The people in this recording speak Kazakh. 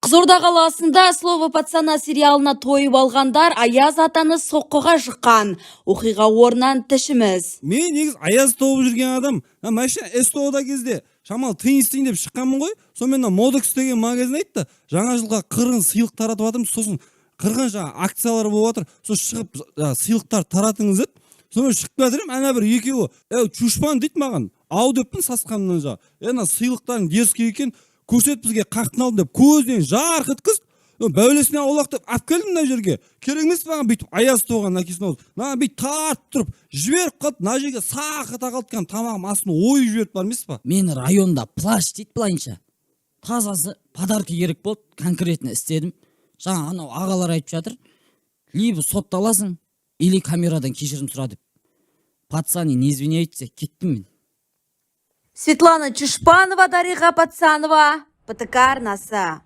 Қызылорда қаласында «Слово пацана» сериалына тойып алғандар Аяз атаны соққыға жыққан. Оқиға орнынан тілшіміз. Мен негізі аяз тауып жүрген адам. Мына машина СТО-да кезде шамалы тиын істейін деп шыққанмын ғой. Сонымен мына Модекс деген магазин айтты, жаңа жылға қырғын сыйлық таратып жатырмыз, сосын қырғын жаңа акциялар болып жатыр, сол шығып жаңағы сыйлықтар таратыңыз деді. Сонымен шығып келе жатыр едім, ана бір екеуі: «Ей, чушпан», – дейді маған. «Ау», – деппін сасқанымнан. Жаңағы: «Е, мына сыйлықтарың дерзкий екен, көрсет бізге, қаяқтан алдың?» – деп көзінен жарқ еткізді. Бәулесіне аулақ деп алып келдім мына жерге. Керек емес маған бүйтіп аяз тоған әкесінің аузы. Маған бүйтіп тартып тұрып жіберіп қалды, мына жерге сақ ете қалды, кәдімгі тамағым астын ойып жіберіп бар емес па. Мені районда плащ дейді былайынша. Тазасы подарка керек болды, конкретно істедім. Жаңа анау ағалар айтып жатыр: либо сотталасың, или камерадан кешірім сұра деп. Пацаны не извиняются, кеттім мен. Светлана Чушпанова, Дариға Пацанова, ПТК арнасы.